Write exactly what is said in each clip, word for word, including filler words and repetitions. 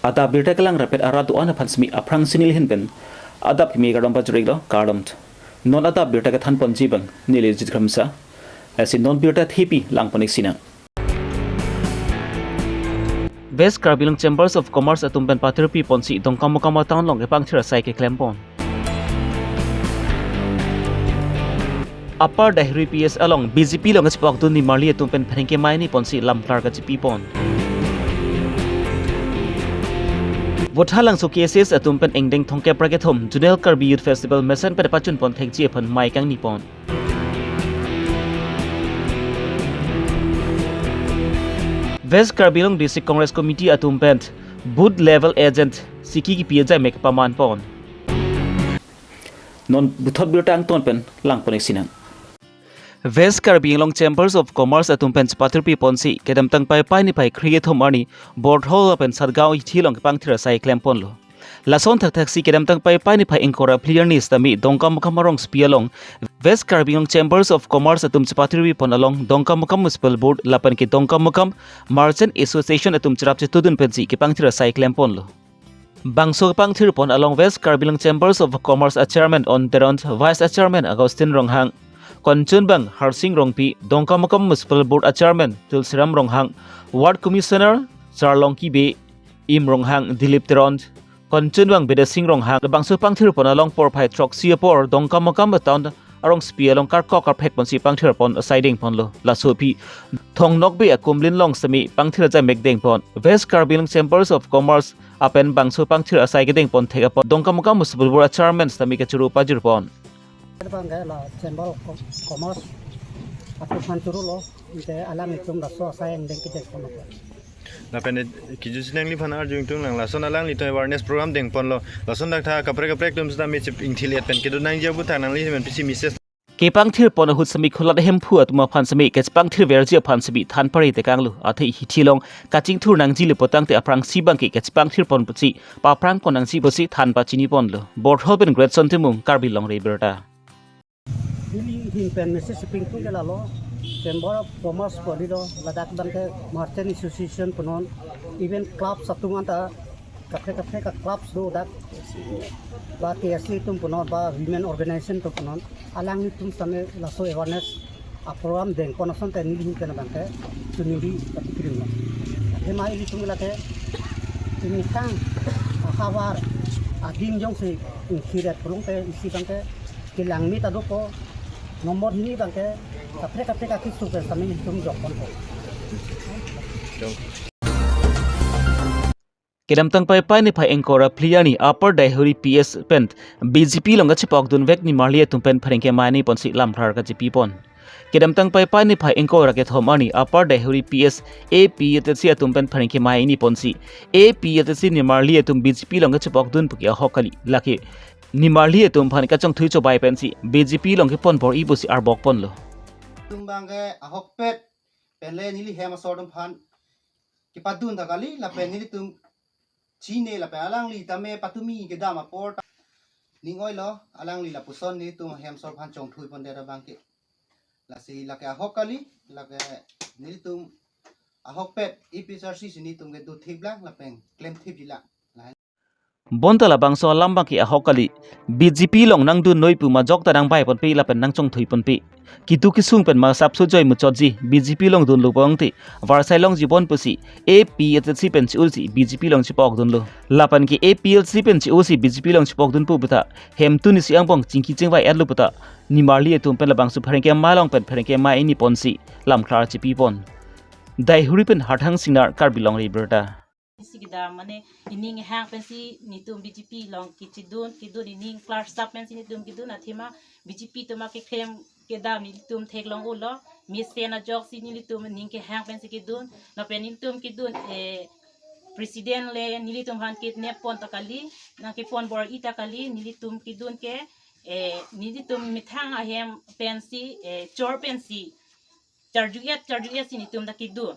Adap birta kelang rapet arat do-an aphan semi aphrangsi neli ahin pen adap kimi kardom pajir-iklo, kardom. Non adap birta kethan ponji abang neli Jit Kramsa. Lasi non birta thepi lang pon-ik sinang. West Karbi Anglong Chambers of Commerce atum pen patirpi ponsi Dongkamukam a-town along kepangthir asai keklem pon. Upper Deihori P S along B J P along kachepokdun nimarli atum pen pherangke mai ni ponsi lamklar kachipi pon. Vothatlangso K S S atum pen ingdeng thomkep ra kethom Zonal Karbi Youth Festival mesen pen pachun pon thekji aphan mai kangni pon. West Karbi Anglong District Congress Committee atum pen Booth Level Agent siki kipi ajai mek paman pon. Non puthot birta angton pen lang pon-ik sinang. West Karbi Anglong Chambers of Commerce atum pen chepatirpi ponsi kedamtang Paipai niphai kre-kethom arni Board Hall pen Satgaon hithi along kepangthir asai klem ponlo. Lason thakthaksi kedamtang Paipai niphai ingkoi ra phli arni sitame Dongkamukam arongsopi along West Karbi Anglong Chambers of Commerce atum chepatirpi pon along Dongkamukam Municipal Board lapen ke Dongkamukam Merchant Association atum cherap chetudun pensi kepangthir asai klem ponlo. Bangso kepangthir pon along West Karbi Anglong Chambers of Commerce a-chairman Onteron, vice a-chairman Augustine Ronghang, konchunbang Harsing Rongpi, Dongkamukam Municipal Board a-chairman Tulsiram Ronghang, ward commissioner Charlong Kibe, Im Ronghang, Dilip Teron, konchunbang Bidya Sing Ronghang, bangso pangthir pon along porphai throksi apor Dongkamukam a-town arongsopi along karkok karphek ponsi pangthir pon asai deng ponlo. Laso aphi Thong Nokbe akumlin along sitame pangthir ajai mek deng pon. West Karbi Anglong Chambers of Commerce apen bangso pangthir asai kedeng pon thek apot Dongkamukam Municipal Board a-chairman sitame kachoro pajir pon. Bang ke la Chamber of Com-, Commerce atum aphan chorolo, inte alanglitum laso asai angdeng kedeng pon. Lapen kijutsi nangliphan arju ingtung lang, lason alanglitum awareness program deng ponlo. Lason dak tha kaprek kaprek atum sitame chip ingthil-et pen kedo nangji aputhak nangli men pisi message. Kepangthir pon ahut sitame Khulat Hemphu atum aphan sitame kepangthir verji aphan sitame than pare tekanglo. Athe hithi along kachingthur nangji le potangte aphrangsi abangke kepangthir pon pusi paphrang pon nangji pusi than pachini ponlo. Board Hall pen Greatson Timung, Karbi Longri Abirta. Neli ahin pen message pi ingtung ke lalo, Chamber of Commerce pu kali lo, ladak abangke Merchant Association punon, even clubs atum anta kaprek kaprek a-clubs do dak, ba K S A atum punon, ba women organization atum punon, alanglitum sitame laso awareness a-program deng pon asonte neli ahin pen abangke chiningri pati krim lo. Athema ilitum lake ingtang ahavar adim jongsi ingthir-et pulote isi abangke kelang mita dopo, nombor hini abangke kaprek kaprek akesung pen sitame ilitum jok ponpo. Kedamtang Paipai niphai ingkoi ra phli arni Upper Deihori P S pen B J P along kachepokdun vek nimarli atum pen pherangke mai ni ponsi lamklar kachipi pon. Kedamtang Paipai niphai ingkoi ra kethom arni Upper Deihori P S A P H L C atum pen pherangke mai ni ponsi A P H L C nimarli atum B J P along kachepokdun puke ahok kali. Lake nimarli atum aphan kachongthui chobai pensi B J P along kepon bor-i pusi arbok ponlo. Atum abangke ahokpet penle neli hem asor atum aphan kepadun ta kali, lapen nelitum chine lapen alangli tame patumi kedam apor ta ning-oilo, alangli lapuson nelitum hem asor aphan chongthui pondet abangke. Lasi lake ahok kali, lake nelitum ahokpet A P H L C si nelitum kedo thip lang lapen klem thipji lang. Bonta labangso alam abangke ahok kali. B J P along nangdun noi pu majok ta nangbai ponpe lapen nangchongthui ponpe. Kitu kisung pen ma sapso joi muchotji, B J P along dunlo abangte varsai longji bon pusi A P H L C pen che-ulsi B J P along chepokdunlo. Lapen ke A P H L C pen che-ulsi B J P along chepokdun pu puta, hemtun isi angbong chingki chingvai-etlo puta, nimarli atum pen labangso pherangke mai along pen pherangke mai ni ponsi lamklar chipi pon. Deihori pen Harthang Singnar, Karbi Longri Abirta. Isi kedam mane ining hang pensi nelitum B J P along kechedun, kedun ining klar sap pensi nelitum kedun, athema B J P atum akeklem kedam nelitum theklong-olo, mesen ajoksi nelitum ining kehang pensi kedun, lapen nelitum kedun, eh, president le nelitum aphan kidnap pon ta kali, nangkepon bor-i ta kali, nelitum kedun ke, eh, nelitum methang ahem pensi, eh, chor pensi charju-et, charju-et si nelitum ta kedun.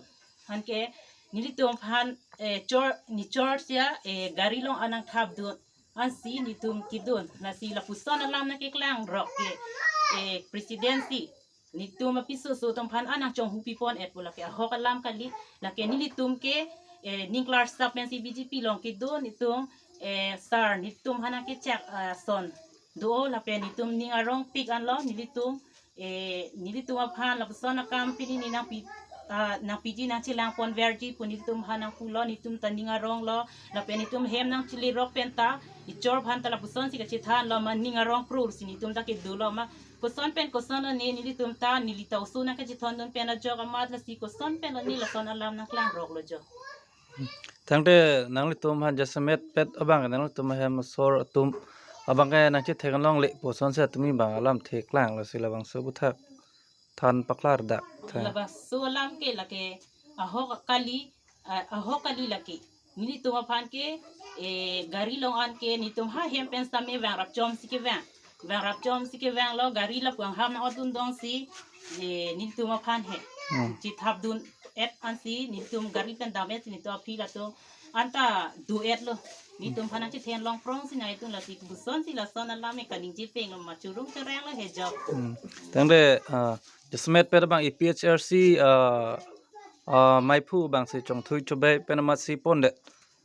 Anke nelitum aphan, eh, chor, ne chor sia, eh, gari along anang thapdun. Ansi nelitum kedun. Lasi lapuson alam nangkeklang rok ke, eh, president si nelitum apiso so atum aphan anang chonghu pi pon-et pu lake ahok alam kali. Lake nelitum ke, eh, ning klar sap pensi B J P along kedo netum, eh, sir netum aphan nangkechak, ah, ason do lapen netum ning arongpik anlo nelitum, eh, nelitum aphan lapuson akam pini ne nangpi, ah, nangpiji nangchelang ponverji pu netum aphan nangpulo, netum ta ning aronglo lapen netum hem nangchilirok pen ta echor aphan ta lapusonsi kachethanlo ma ning arong prur si netum ta kedolo ma koson pen koson lo ne nelitum ta neli ta oso nangkachethondun pen ajok amat lasi koson pen lo ne lason alam nangklangroklo jo. Tangte nanglitum aphan jasemet pet abang nanglitum ahem asor atum abang ke nangchethek longle pu asonsi tumi abang alam theklanglo si labangso aputhak than paklardak. Than. Labangso alam ke lake ahok kali, ah, ahok kali lake. Nelitum aphan ke, eh, gari along an ke netum ha hem pen sitame vangrapchomsi kevang. Vangrapchomsi kevanglo gari lapu angham nang-otdun dongsi, eh, netum aphan he. Hmm. Chethapdun-et ansi netum gari pen dam-et si netum aphi latum anta do-etlo. Netum aphan nangchethen longprongsi nangtum lasi kebusonsi lason alam e kaningje penglo ma churung cherenglo he jo. Hmm. Tangte, ah, jasemet pet abang A P H L C, ah, ah, maiphu abangsi chongthui chobei pen amatsi pondet.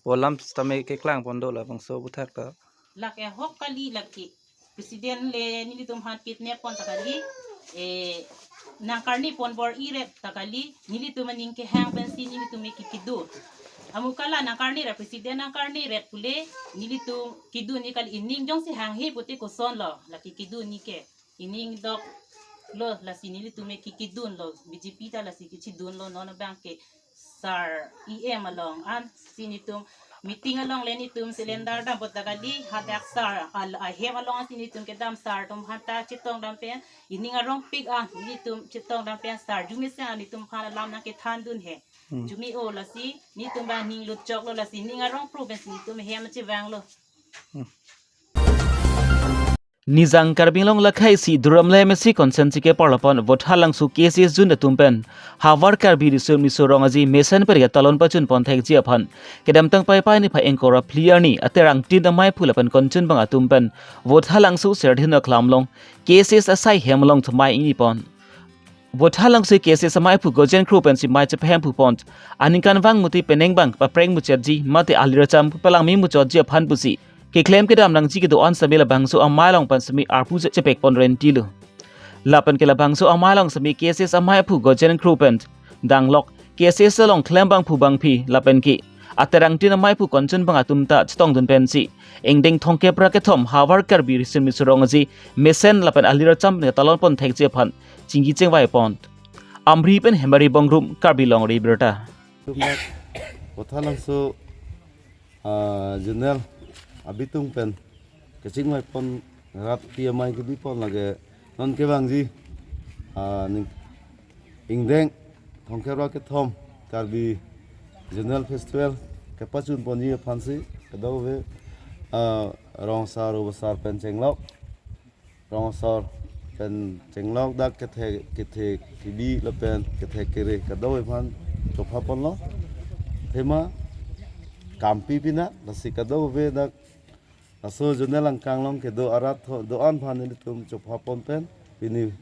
Pu alam sitame keklang pon do labangso aputhak ta. Lake ahok kali lake. President le nelitum aphan kidnap pon ta kali. Eh, nangkarni pon bor-iret ta kali. Nelitum aning kehang pensi nelitum ke kedo. Amu kala nangkarni ra president nangkarniret pule nelitum kedo ne kali, ining jongsi hanghe pute kosonlo. Lake kedo ne ke. Ining doklo lasi nelitum ke kedunlo, B J P ta lasi kechedunlo non abang ke sir E M along ansi netum meeting along le netum cylinder dam pon ta kali hadak sir al ahem along ansi netum kedam sir atum aphan ta chetongdam pen ining arongpik an netum chetongdam pen sir arjumesen netum aphan alam nangkethandun he. Hmm. Arjume-o lasi netum abang ning lutchoklo lasi ning arong prur pensi netum hem chevanglo. Hmm. Nijang Karbi Anglong lakhai isi Duar-Amla M A C constituency ke parlapon Vothatlangso K C S Zone atum pen Havar Karbi Riso Nimso Rong Aje mesen pen ketalon pachun pon thekji aphan kedamtang Paipai niphai ingkoi ra phli arni aterangtin amaiphu lapen konchunbang atum pen Vothatlangso Serdihun Aklam along K C S asai hem along thumai ingni pon. Vothatlangso K C S amaiphu Gojen Kro pensi mei chepahemphu pon. Aningkanvang muti penang abang papreng muchotji mate aliracham palangme muchotji aphan pusi keklem kedam nangji kedo-an sitame labangso amei along pen sitame arpu che-, chepek pon rentilo. Lapen ke labangso amei along sitame K C S amaiphu Gojen Kro pen danglok K C S along klembangphu bangphi lapen ke aterangtin amaiphu konchunbang atum ta chetongdun pensi ingdeng thomkep ra kethom Havar Karbi Riso Nimso Rong Aje mesen lapen aliracham ketalon pon thekji aphan chingki chingvai pon. Amri pen Hemari Bongrung, Karbi Longri Abirta. Tum dak Vothatlangso, ah, zonal abitung pen kachingvai pon rat P M I kebi pon lake non kevangji, ah, ning ingdeng thomkep ra kethom Karbi Zonal Festival kepachun ponji aphansi kadokave, ah, rong asar, u asar pen chenglok, rong asar pen chenglok dak kethe kethe kebi lapen kethe kere kadokave aphan chopha ponlo. Athema kam pi pina lasi kadokave dak laso zonal angkang along kedo arat tho do-an aphan nelitum chopha pon pen pini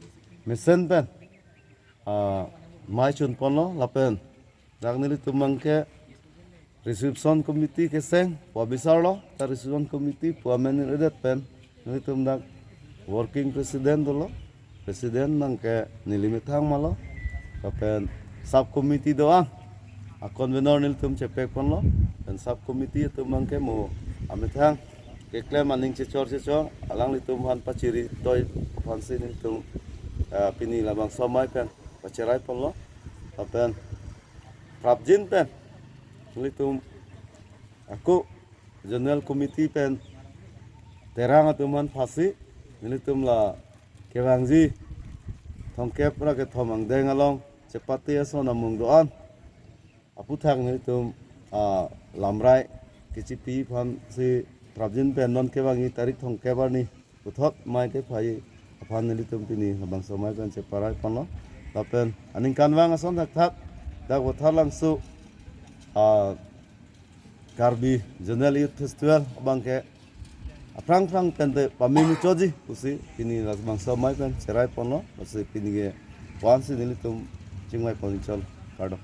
mesen pen, ah, mei chun ponlo lapen dak nelitum abang ke reception committee keseng pu abisarlo, ta reception committee pu amenedet pen nelitum dak working president dolo, president abang ke neli methang malo, lapen sub committee do-an a convenor nelitum chepek ponlo, pen sub committee atum abang ke mo amethang keklem aning chechor chechor alanglitum aphan pachiri toi aphansi nelitum, ah, pini labangso amei pen pacherai ponlo. Lapen prapjin pen nelitum ako zonal committee pen terang atum aphan phasi nelitum la kevangji thomkep ra kethom angdeng along chepate ason amung do-an aputhak nelitum, ah, lamrai kechipi aphansi prapjin pen non kevangji tarik thomkep arni puthot mei kephai aphan nelitum pini labangso amei pen cheparai ponlo. Lapen aningkanvang ason thakthak dak Vothatlangso, ah, Karbi Zonal Youth Festival abang ke aphrang phrang pen te pame muchotji pusi pini labangso amei pen cherai ponlo, pusi pini ke aphansi nelitum chingvai pon chol kardom.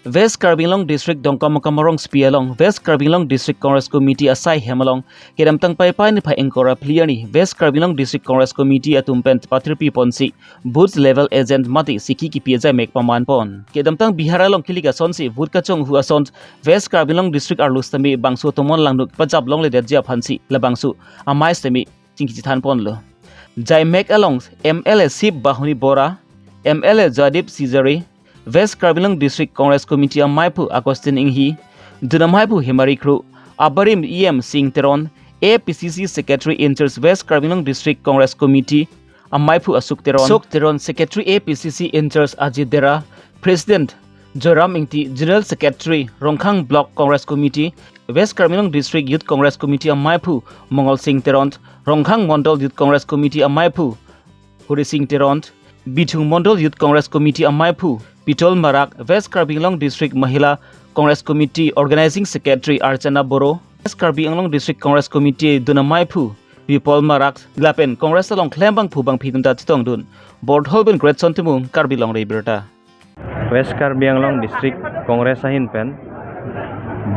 West Karbi Anglong District Dongkamukam Rongsopi along West Karbi Anglong District Congress Committee asai hem along kedamtang Paipai niphai ingkoi ra phli arni West Karbi Anglong District Congress Committee atum pen pathirpi ponsi booth level agent mate sikhi kipi ajai mek paman pon. Kedamtang Bihar along kilik asonsi vote kachonghu ason West Karbi Anglong District arlo sitame bangso tomon langno pajap longledetji aphansi labangso amei sitame chingki chethan ponlo. Jaimek along M L A Shiv Bahuni Bora, M L A Jadip Sijari, West Karbi Anglong District Congress Committee ameiphu Augustine Inghi, dun ameiphu Hemari Kro, abarim E M Sing Teron, A P C C Secretary in charge West Karbi Anglong District Congress Committee ameiphu Asuk Teron, Asuk Teron, Secretary A P C C in charge Ajit Dera, President Joyram Ingti, General Secretary Rongkhang Block Congress Committee, West Karbi Anglong District Youth Congress Committee ameiphu Mongol Sing Teron, Rongkhang Mondol Youth Congress Committee ameiphu Huri Sing Teron, Bithung Mondol Youth Congress Committee ameiphu Pitol Marak, West Karbi Anglong District Mahila Congress Committee Organizing Secretary Archana Boro, West Karbi Anglong District Congress Committee dun ameiphu Bipol Marak, lapen Congress along klembangphu bangphi atum ta chetongdun. Borthol pen Greatson Timung, Karbi Longri Abirta. West Karbi Anglong District Congress ahin pen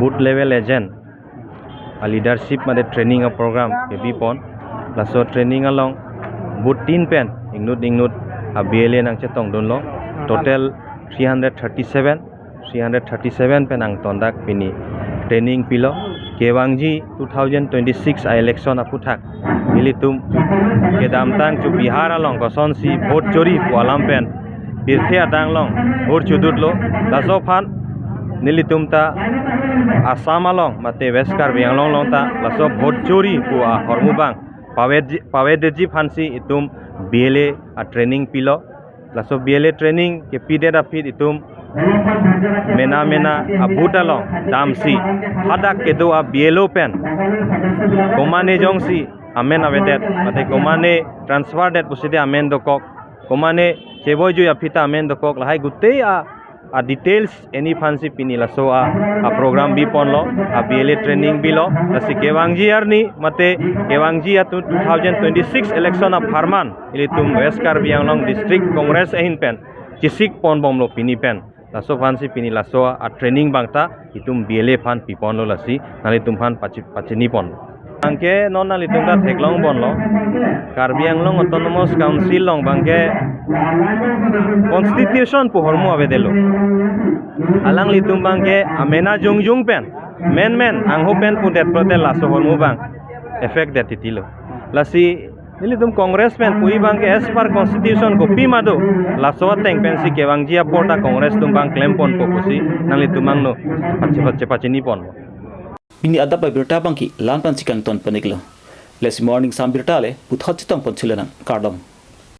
booth level agent a leadership mate training a program kebi pon. Laso training along booth tin pen ingnut ingnut a B L A nangchetongdunlo. Total three hundred thirty-seven, three hundred thirty-seven pen angton dak pini training pilo. Kevangji two thousand twenty-six a election aphuthak ilitum kedamtang chu Bihar along kosonsi vote chori pu alam pen pirthe adang along vote chodutlo. Laso aphan nelitum ta Assam along mate West Karbi Anglong along ta laso vote chori pu ahormu abang pavedetji, pavedetji aphansi itum B L A a training pilo. Laso B L A training kepidet aphi itum mena mena a booth along damsi hadak kedo a B L O pen komane jongsi amen avedet mate komane transfer det pusitame amen dokok, komane chevoi jui aphi ta amen dokok, lahai gutei a, a details eni aphansi pini laso a, a program bi ponlo, a B L A training bilo. Lasi kevangji arni mate kevangji a two thousand twenty-six election apharman ilitum West Karbi Anglong District Congress ahin pen chesik ponbomlo pini pen. Laso aphansi pini laso a training abang ta itum B L A aphan piponlo, lasi nanglitum aphan pachi-, pachini ponlo. Anke non nanglitum ta theklong ponlo, Karbi Anglong Autonomous Council along abangke constitution pu ahormu avedetlo. Alanglitum abangke amena jongjong pen, menmen angho pen pudet pulote laso ahormu abang effect det titilo. Lasi nelitum Congress pen pu abangke as per constitution kopi ma do, laso ateng pensi kevangji apor ta Congress atum abang klem ponpo pusi nanglitum angno pachi-, pachi-, pachini ponlo. Pini adap abirta abangke la-an pensi kangton pon-iklo. Lasi morning sam birta le puthot chetong pon thulo nang, kardom.